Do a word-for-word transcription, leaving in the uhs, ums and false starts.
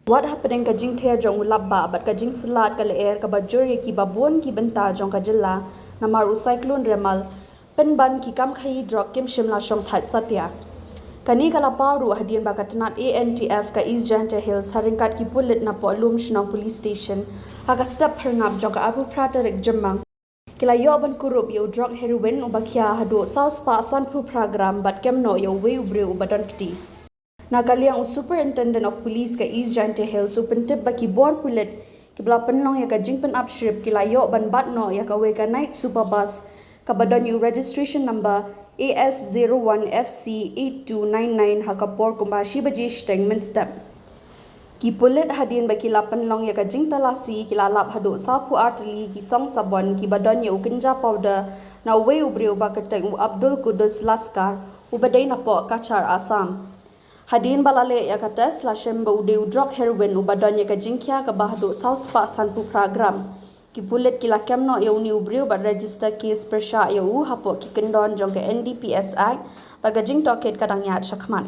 Wat hapdeng ka jingther jong u lapbah bad ka jingsyllad ka lyer kaba jur ïa ki babun ki bynta jong ka jylla namar u Cyclone Remal, pynban ki kam khaïi drok kim shym la shong thait satia. Kane ka la paw ruh hadien ba ka tnat A N T F ka East Jaintia Hills ha ryngkat ki pulit napoh Lumshnong Police Station ha ka step phyrngap jong ka arphew phra tarik Jymmang ki la ïoh ban kurup ïa u drok heroin uba khia haduh saw spah sanphew phra gram bad kem noh ïa uwei u briew uba don kti. Na ka liang u Superintendent of Police ka East Jaintia Hills u pyntip ba ki bor pulit kiba la pynlong ïa ka jingpynap shrip ki la ïoh ban bat noh ïa kawei ka Night Super Bus kaba don ïa u registration number A S zero one F C eight two nine nine ha ka por kumba shi baje shiteng mynstep. Ki pulit hadien ba ki la pynlong ïa ka jingtalasi ki la lap haduh sawphew ar tylli ki song sabon kiba don ïa u kynja powder na uwei u briew uba kyrteng u Abdul Kudus Laskar uba dei napoh Cachar, Assam. Hadien ba la leh ïa ka test la shem ba u dei u drok heroin uba don ïa ka jingkhia kaba haduh saw spah sanphew phra gram. Ki pulit ki la kem noh ïa une u briew bad register case pyrshah ïa u hapoh ki kyndon jong ka N D P S Act bad ka jingtohkit ka dang ïaid shakhmat.